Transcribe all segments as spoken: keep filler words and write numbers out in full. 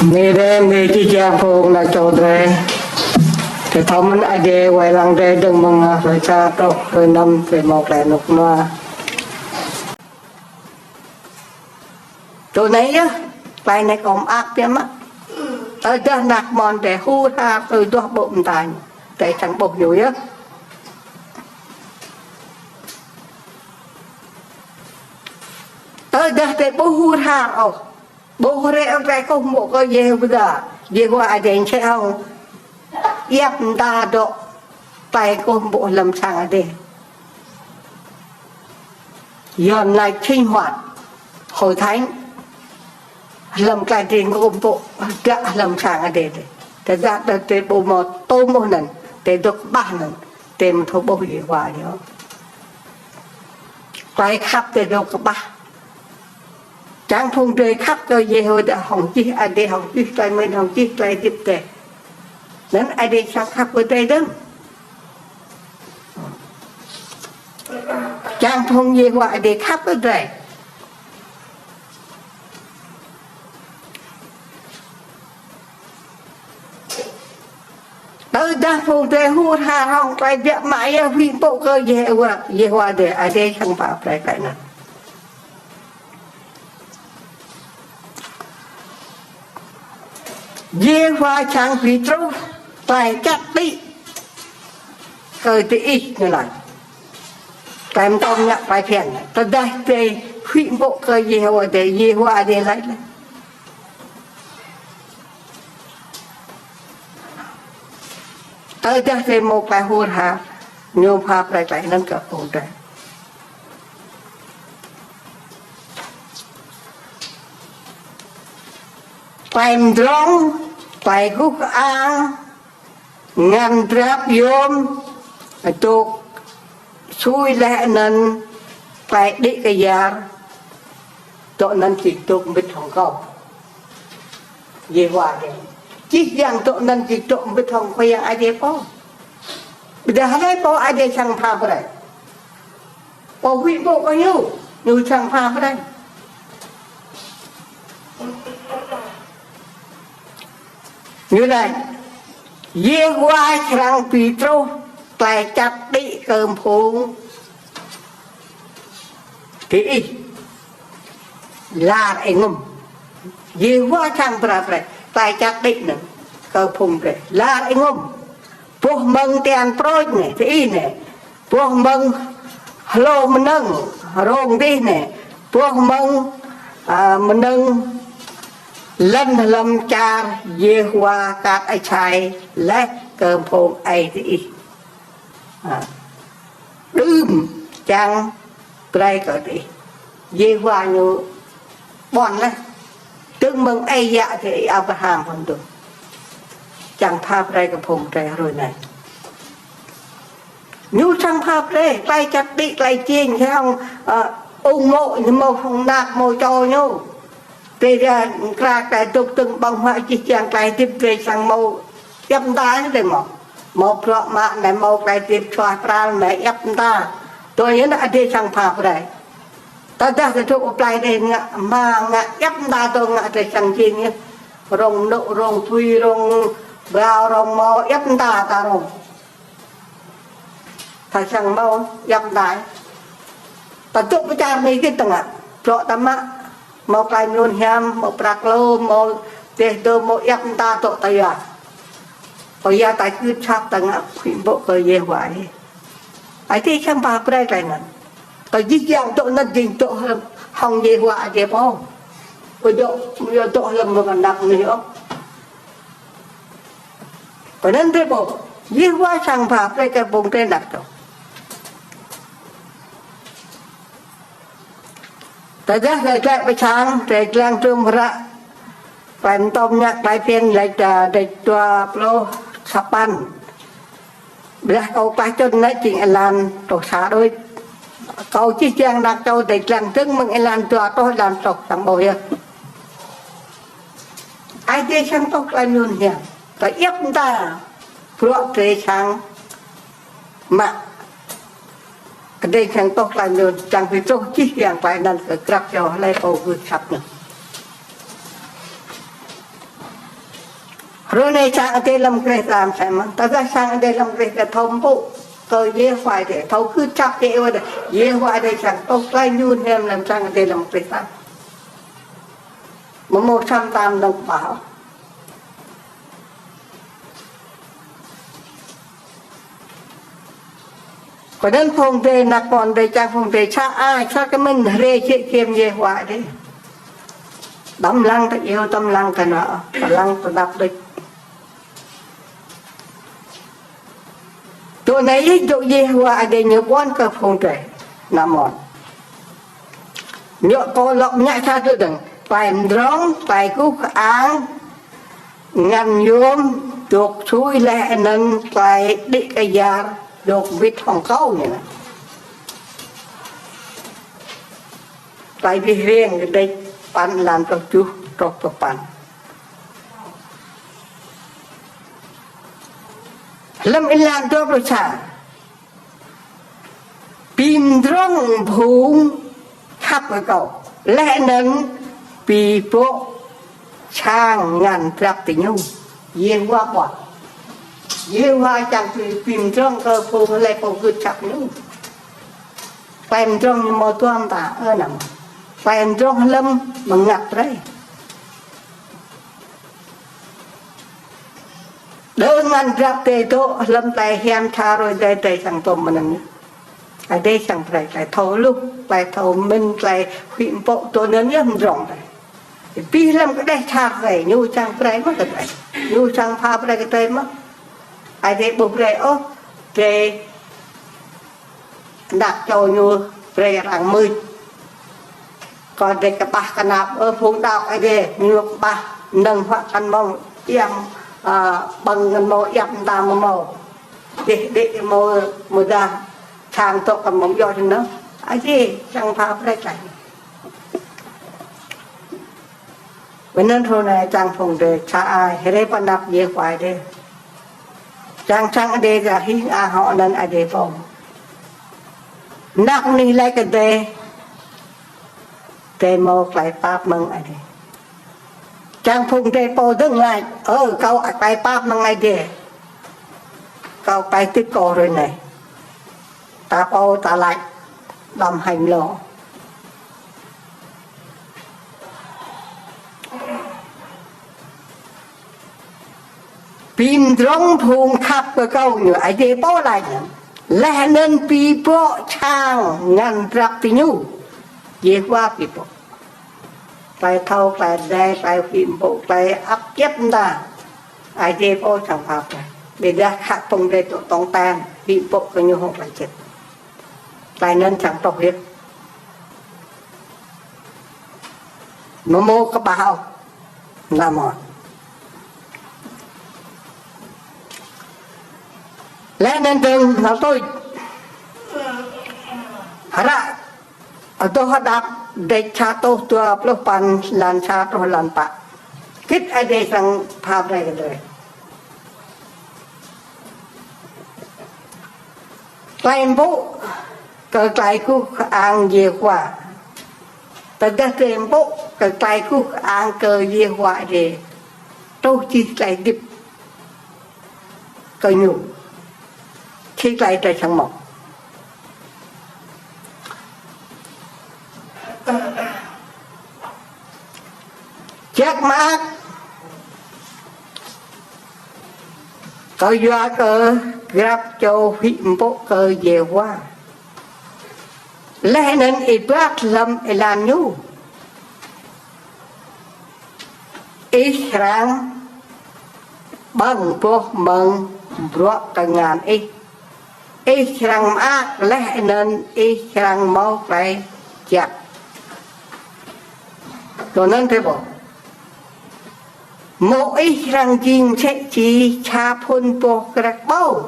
Anai rai, anai či jang phung ană čô drơi. Tơ thâo mơ̆n Ơi Adai wai lăng drơi dơ̆ng mơ̆ng hrơi sa truh hrơi năm drơi hmâo tơlơi rơnŭk rơnua. Tui anai yơh, tơlơi anai kâo mơak biă mă. Tơdah ană mơnuih drơi hur har tui duah ƀô̆ mơta ñu, drơi čang ƀuh ñu yơh. Tơdah drơi ƀu hur har ôh, ƀu rai ôh drơi kơkuh pơpŭ kơ Yêhôwa, Yêhôwa Ơi Adai čang hăng yap mơta dŏ tơlơi kơkuh pơpŭ hlăm sang Ơi Adai. Yua anŭn laĭ sinh hoạt hội thánh, hlăm tơlơi drơi kơkuh pơpŭ, dŏ hlăm sang Ơi Adai. Tơdah drơi ƀu hmâo tơlơi mơ̆n, drơi dŏ kơƀah anŭn, drơi mơ̆ thâo ƀuh Yêhôwa ñu. Tơlơi khăp drơi dŏ kơƀah. Čang phung drơi khăp kơ Yêhôwa hăng čih Ơi Adai, hăng čih tơlơi mơ̆n, hăng čih tơlơi hơdip drơi. Anŭn Ơi Adai čang khăp kơ drơi dơ̆ng. Čang phung Yêhôwa Ơi Adai khăp kơ drơi. Tơdah phung drơi hur har hăng tơlơi biă mă yơh, huĭ pơpŭ kơ Yêhôwa, Yêhôwa Ơi Adai, Ơi Adai čang pap brơi tơlơi anŭn. Yêhôwa čang pi truh tơlơi čăt đĭ kơ diih, ñu laĭ. Tơlơi mơtô ngă tơlơi phiăn. Tơdah drơi huĭ pơpŭ kơ Yêhôwa Ơi Adai, Yêhôwa Ơi Adai laĭ laih. Tơdah drơi hmâo tơlơi hur har, ñu pap brơi tơlơi anŭn kơ phung drơi. Tơlơi mdrŏng, tơlơi guh kơang, ngăn drap yôm, dŏ sui laih anŭn, tơlơi đĭ kơyar, dŏ anŭn či dŏ mbĭt hăng kâo. Yêhôwa Ơi Adai. Čih yang dŏ anŭn či dŏ mbĭt hăng Khua Yang Ơi Adai pô. Ƀiădah hlơi pô Ơi Adai čang pap brơi. Pô huĭ pơpŭ kơ ñu, ñu čang pap brơi. Ñu laĭ, Yêhôwa čang pi truh tơlơi čăt đĭ kơ phung diih. Lar ih ngŭm. Yêhôwa čang pap brơi tơlơi čăt đĭ anŭn kơ phung drơi. Lar ih ngŭm. Boh mơ̆ng tian prôč anai, diih anai. Boh mơ̆ng hlô mơnơ̆ng rông adih anai. Boh mơ̆ng, a, mơnơ̆ng lŏn hlăm čar Yêhôwa kar ih čai laih kơ phung ơi diih. A. Đưm čang brơi kơ diih. Yêhôwa ñu ƀuăn laih. Dơ̆ng mơ̆ng ơi yă drơi Abraham pơ̆n dơ̆ng. Čang pap brơi kơ phung drơi hrơi anai. Ñu čang pap brơi, tơlơi čăt đĭ, tơlơi jing, hăng, ơ, ung mô̆, ñu hmâo hăng ană, hmâo čô ñu. Tơdah kra tơlơi dŏ dơ̆ng ƀơ̆ng huă čih čiăng tơlơi hơdip drơi čang hmâo yap mơta anai drơi hmâo. Hmâo bruă mă anai, hmâo tơlơi hơdip suaih pral anai yap mơta. Tui anŭn Ơi Adai čang pap brơi. Tơdah tơdruă plơi drơi ngă, mă ngă yap mơta tui ngă drơi čang jing yơh. Rông mơnŭ, rông apui, rông ƀrao, rông hmâo yap mơta ta rông. Ta čang hmâo yap mơta. Ta dŏ pơ čar anai git tơngă. Bruă ta mă, hmâo tơlơi mơyun hiam, hmâo prăk lŏm, hmâo dêh dơ̆, hmâo yap mơta dŏ ta yua. Kơ yua ta kưt čăp ta ngă huĭ pơpŭ kơ Yêhôwa. Ơi Adai čang pap brơi tơlơi anŭn. Kơ jih jang dŏ anŭn jing dŏ hlăm hăng Yêhôwa Ơi Adai pô. Kơ dŏ, dŏ hlăm mơ̆ng anăp anai ôh. Pơanăn drơi pô, Yêhôwa čang pap brơi kơ phung drơi anăp čô. Tơdah drơi glaĭ pơ sang, drơi lăng tơm hră, pran tơm ñă tơlơi phiăn laĭ ta drơi dua pluh sapăn. Ƀiădah kâo klah čŭn anai jing êlan truh sa đôč. Kâo čih čiăng anăp čô drơi lăng dơ̆ng mơ̆ng êlan dua truh êlan truh sang ƀuh yơh. Ơi Adai čang tuh tơlơi mơyun hiam. Tơl yap mơta bruă drơi čang mă. Ơi Adai čang tuh tơlơi mơyun, čang pi truh čih čiăng tơlơi anŭn kơ grăp čô hlơi pô gưt čăp anŭn. Phrâo anai sang Adai lăm Krist ta mơ̆n, tơdah sang Adai lăm Krist ta thâo pơpŭ kơ Yêhôwa Adai, thâo gưt čăp kơ Yêhôwa Adai, Yêhôwa Adai sang tŏ tơlơi ñu hiam lăm sang Adai lăm Krist ta. Mơ̆ mơ̆ sam tam nŏk ƀah. Kơ anŭn phung dê, năk ƀôn dê, čang phung dê, sa ai, sa kơ mĭn, hrê čĕ kiêm Yêhôwa Adai. Tơlơi lăng ta iâu, tơlơi lăng ta nao, tơlơi lăng ta đăp đôč. Tui anai yơh dŏ Yêhôwa Adai ñu ƀuăn kơ phung dê, năk ƀôn. Ñu kơ lŏk ñă sa tơdang, tơlơi mdrŏng, tơlơi guh kơang, ngăn yôm, dŏ sui laih anŭn tơlơi đĭ kơyar, dŏ wĭt hăng kâo ñu. Tơlơi Wih Riêng kơđĕč păn, lan pluh tơjuh truh păn. Lăm êlan dua pluh sa. Bi mdrŏng phung khăp kơ kâo. Laih anŭn bi bŏ sang ngăn drap tơ ñu. Yêhôwa ƀuăn. Yêhôwa čang bi, bi mdrŏng kơ phung hlơi pô gưt čăp ñu. Tơlơi mdrŏng ñu mơ̆ tuăm ta, ơ nao. Tơlơi mdrŏng hlăm mơngăt rai. Đơ ngăn drap tơ dŏ hlăm tơlơi hiam čar ơi, Adai, Adai sang tŏm mơnơ̆ng. Adai sang tơlơi, tơlơi thâo luh, tơlơi thâo mĭn, tơlơi huĭ mpŭ, tui anŭn yơh mdrŏng tơlơi. Bi hlăm kơđeh čar tơlơi, ñu čang brơi mơ̆ kơ tơlơi. Ñu čang pha brơi kơ tơlơi mơ̆. Adai ƀu brơi ôh, tơlơi Anăk čô ñu brơi arăng mưč. Kơ drơi kơƀah kơnăp, ơ, phung đaŏ Adai, ñu kơƀah, nơ̆ng huă kăn mơ̆ng iăm, ơ, ƀơ̆ng kăn mơ̆ng iăm tam mơ̆ng. Dêh đĭ mơ̆ng mơdah, sang tŏ kăn mơ̆ng yua čơnơ̆ng. Adai, sang pha brơi tơlơi. Bơnăn rô anai čang phung dê, sa ai, hrê pơanăp Yêhôwa Adai. Čang sang Adai gah hing a hŏ anăn Adai pô. Năk anih laĭ kơ dê, dê mâo tơlơi pap mơ̆ng Adai. Čang phung dê pô dơ̆ng laĭ, ơ, kâo tơlơi pap mơ̆ng Adai. Kâo tơlơi tĭt kâo rơi anai. Ta pô ta laĭ, đăm hêñ lŏ. Bi mdrŏng phung khăp kơ kâo ñu, Adai pô laĭ ñu. Laih anŭn bi bŏ sang ngăn drap tơ ñu. Yêhôwa bi bŏ. Tơlơi thâo, tơlơi dai, tơlơi huĭ mpŭ, tơlơi ăp djăp mơta. Adai pô sang pha brơi. Ƀiădah khăp phung dê tŏ tŏng tan, huĭ mpŭ kơ ñu hŏng tơlơi čĭt. Tơlơi anŭn čang tŏ hiăp. Mơ̆ mơ̆ kơƀah ôh. Nao mơ̆n. Laih anŭn dơ̆ng nao tui. Hră Adoh Hơđăp, dêh sa rơtuh dua pluh păn, lan sa truh lan pă. Git Adai sang pha brơi kơ drơi. Tơlơi mpŭ kơ tơlơi guh kơang Yêhôwa. Tơdah drơi mpŭ kơ tơlơi guh kơang kơ Yêhôwa Adai, truh jih tơlơi hơdip kơ ñu. Jih tơlơi drơi sang mơ̆. Jăk mơak kơ yua kơ grăp čô huĭ mpŭ kơ Yêhôwa. Laih anŭn ih ƀuăt hlăm êlan ñu. Ih srăng ƀơ̆ng boh mơ̆ng bruă tơngan ih. Ih srăng mơak laih anŭn ih srăng mâo tơlơi jăk. Tui anŭn tơpă. Mơ̆ ih srăng jing msĕ si sa phŭn boh krăk ƀâo,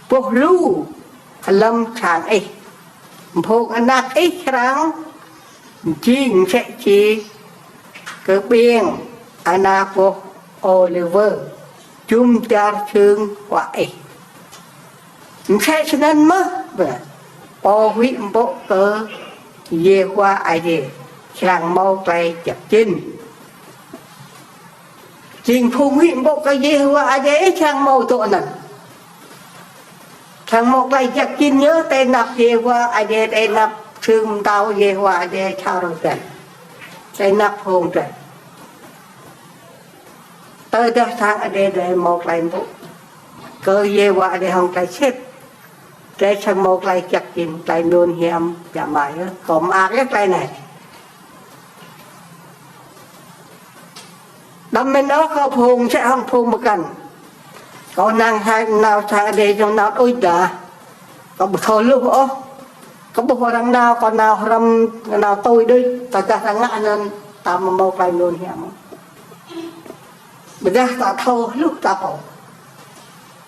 boh lu hlăm sang ih. Phung anak ih srăng jing msĕ si kơƀiêng ana boh ôliwơ jum dar sưng huă ih. Msĕ snăn mơ̆, pô huĭ mpŭ kơ Yêhôwa Adai srăng mâo tơlơi jăk jĭn. Jing phung huĭ ƀô̆ kơ Yêhôwa Adai čang hmâo dŏ anŭn. Čang hmâo tơlơi jăk jĭn ñu, tơnap Yêhôwa Adai, tơnap sum tao Yêhôwa Adai čar rơdêh. Tơnap hông dêh. Tơdah čang Adai dêh hmâo tơlơi ƀô̆ kơ Yêhôwa Adai hăng tơlơi sĭt. Tơlơi čang hmâo tơlơi jăk jĭn, tơlơi mơyun hiam, yă mă yơh, kâo mơak yơh tơlơi anai. Đăm mơ̆n ôh kâo phung sĕ hăng phung mơkăn. Kâo năng hai nao čang Adai jong nao đôč dah. Kâo ƀu thâo hluh ôh. Kâo ƀuh arăng nao, kâo nao hrŏm, nao tui đôč, tơdah arăng ngă anŭn, ta mơ̆ hmâo tơlơi mơyun hiam. Ƀôdah ta thâo hluh ta pô.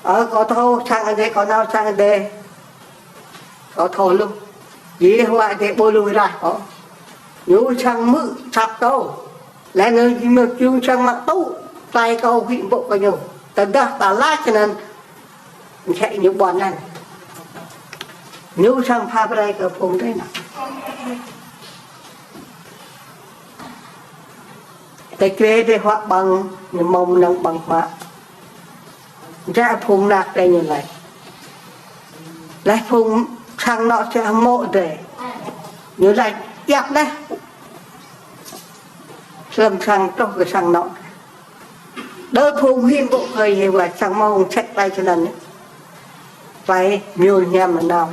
Ơ, kâo thâo čang Adai, kâo nao čang Adai. Kâo thâo hluh. Yêhôwa Adai ƀu lui raih kâo. Ñu čang hmư̆ asăp kâo. Laih anŭn ñu čang mă tŭ tơlơi kâo huĭ ƀô̆ kơ ñu. Tơdah ta laĭ anŭn, mơ̆ sĕ ñu ƀuăn anŭn. Ñu čang pha brơi kơ phung drơi anŭn. Tơlơi kre dêh huă ƀơ̆ng, ñu mơ̆ng năng ƀơ̆ng huă. Djă phung mơnuih dêh ñu laĭ. Laih phung sang anŏ čang hmâo dêh. Ñu laĭ yap laih. Lơ̆m sang truh kơ sang anŏ. Đơ phung huĭ ƀô̆ kơ Yêhôwa čang hmâo sĕ tơlơi čơnăn. Tơlơi mơyun hiam mơnao.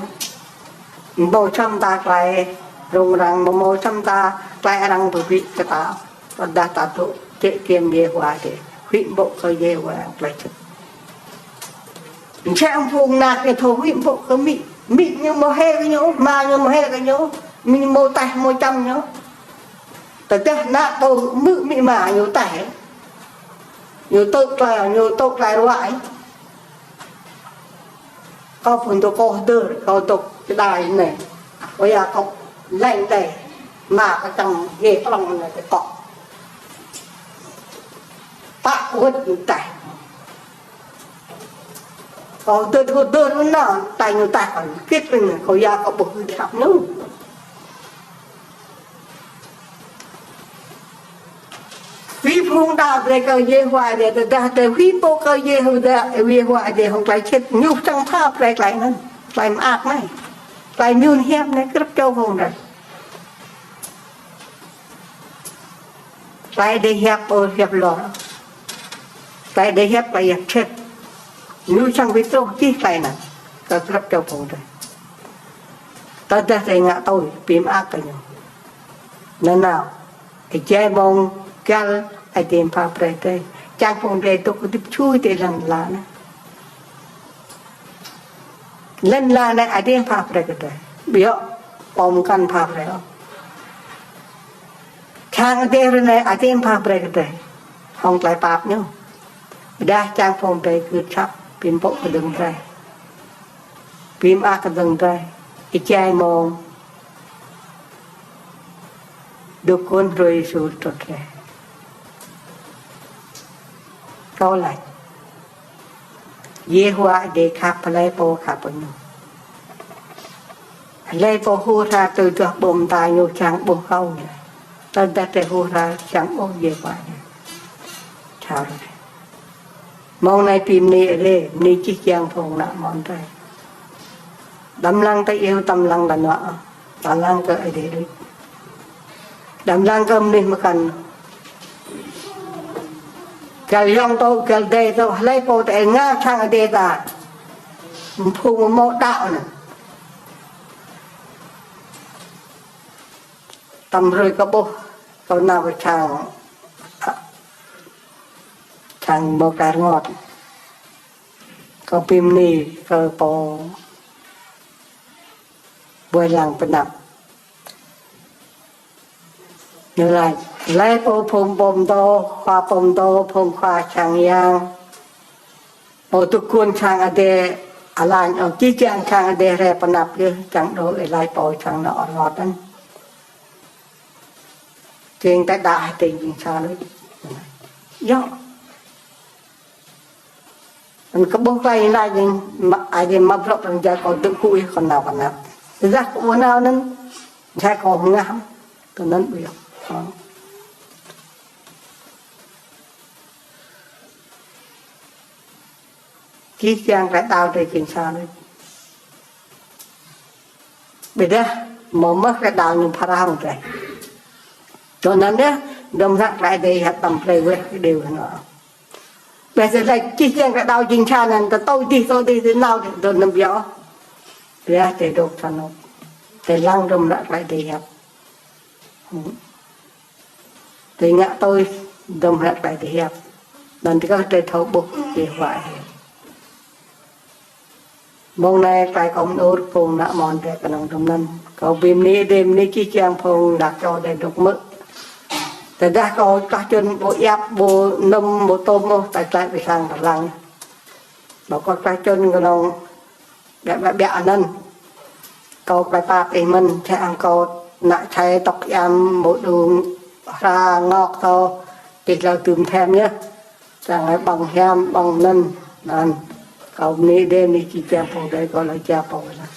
Ƀu čăm ta tơlơi rŭng răng, ƀu čăm ta tơlơi arăng pơbĭ kơ ta. Tơdah ta dŏ jĕ kiăng Yêhôwa dêh. Huĭ ƀô̆ kơ Yêhôwa tơlơi sĭt. Mơ̆ sĕ phung mơnuih ñu thâo huĭ ƀô̆ kơ amĭ. Amĭ ñu mơhê kơ ñu, ama ñu mơhê kơ ñu. Amĭ ñu mơ̆ taih mơ̆ čăm ñu. Tơdah ană ƀu hmư̆ amĭ ama ñu taih. Ñu tŭ tơlơi, ñu tŭ tơlơi ruă. Kâo phun tŭ kâo dơr, kâo tŭ čơđai anai. Kâo yă kâo leng dai. Ama kâo čang hê plŏng anai tơkŏ. Pă wơ̆t ñu taih. Kâo dơr, kâo dơr anŭn, taih ñu taih kâo kĭt anai, kâo yă kâo ƀu hưn khăp ñu. Ƀing phung đaŏ brơi kơ Yêhôwa Adai, tơdah tơ ƀing pô kơ Yêhôwa, Yêhôwa Adai hăng tơlơi sĭt, ñu čang pha brơi tơlơi anŭn, tơlơi mơak anai, tơlơi mơyun hiam anai, grăp čô phung drơi. Tơlơi Adai hiăp, ơ hiăp lor. Tơlơi Adai hiăp, tơlơi hiăp sĭt. Ñu čang ƀu truh čih tơlơi anŭn, kơ grăp čô phung drơi. Tơdah drơi ngă tui, ƀing mơak kơ ñu. Nanao. Ih jai mơ̆ng găl Adai pha brơi drơi. Čang phung drơi dŏ hơdip čui tơ lŏn la anai. Lŏn la anai Adai pha brơi kơ drơi. Ƀiă, pô mơkăn pha brơi ôh. Čang Adai ră anai Adai pha brơi kơ drơi. Hăng tơlơi pap ñu. Ƀôdah čang phung drơi gưt asăp, ƀing pô kơdơ̆ng drơi. Ƀing mơak kơdơ̆ng drơi. Ih jai mơ̆ng dŏ kŏn hrơi Yêsu trŭt rai. Kâo laĭ. Yêhôwa Adai khăp hlơi pô khăp kơ ñu. Hlơi pô hur har tui duah ƀô̆ mơta ñu čang ƀuh kâo ñu. Tơdah drơi hur har čang ƀuh Yêhôwa Adai. Čar rai. Mơ̆ng anai ƀing mơnuih rai, mơnuih čih čang phung ană mơ̆n rai. Đăm lăng tơ iâu, đăm lăng tơ nuă. Đăm lăng kơ Adai đôč. Đăm lăng kơ mơnuih mơkăn. Găl yŏng tŏ, găl dai tŏ, hlơi pô tơ ngă čang Adai ta. Phung mơ̆ đaŏ anŭn. Tăm hrơi kâo ƀuh, kâo nao pơ čang, čang mơ̆ kar ngot. Kâo ƀing mơnuih, kâo pô ƀuh lăng pơnăp. Ñu laĭ, hlơi pô phung pơtô, khua pơtô, phung khua čang yang. Pô tŭ kŏn čang Adai, alanh ôh, či čang čang Adai rai pơnăp yơh, čang đôč ih laĭ pô čang nao rơngot anŭn. Čang tơdah tơdah jing sa lơi. Yơh. Anŭn kơ ƀuh tơlơi anai jing, mă, Adai mă bruă pran jua kâo dŏ kơ ih kâo nao pơnăp. Tơdah kâo ƀu nao anŭn, jai kâo hơngah, tơ anŭn ƀu yơh. Hă. Čih čang klai đao tơ jing sa anai. Ƀiădah mơ̆ mơ̆ klai đao ñu pha răng tơ. Tui anŭn yơh, dŏm hră klai đe hiăp tăm plei weh kơ đeo anŭn. Ƀiădah čih čang klai đao jing sa anŭn, tơ tui dih, tui dih, tui nao dih, tui anŭn biă. Ƀiădah tơ dŏ sa anŭn. Tơ lăng dŏm hră klai đe hiăp. Tơ ngă tui dŏm hră klai đe hiăp. Anŭn tơ kơ tơ thâo ƀuh tơ huă hiăp. Mơ̆ng anai klai kâo mơnur phung ană mơnuih tơ kơnơ̆ng dŏm anŭn. Kâo bơni đe bơni čih čang phung đah čô đe dŏ mơ̆. Tơdah kâo klah čun ƀu yap, ƀu num, ƀu tôm ôh, tơl klai ƀu sang tơlang. Ƀu kâo klah čun kơnơ̆ng biă biă biă anŭn. Kâo klai pap ih mơ̆n, čang kâo ană čai tŏk yam ƀu đung hra ngŏk tơ, tih hlâo tŭm them yơh. Čang ai ƀơ̆ng hiam, ƀơ̆ng anŭn, anŭn. Kâo bơni đe bơni čih čang phung đe kâo lăi ča pô lah.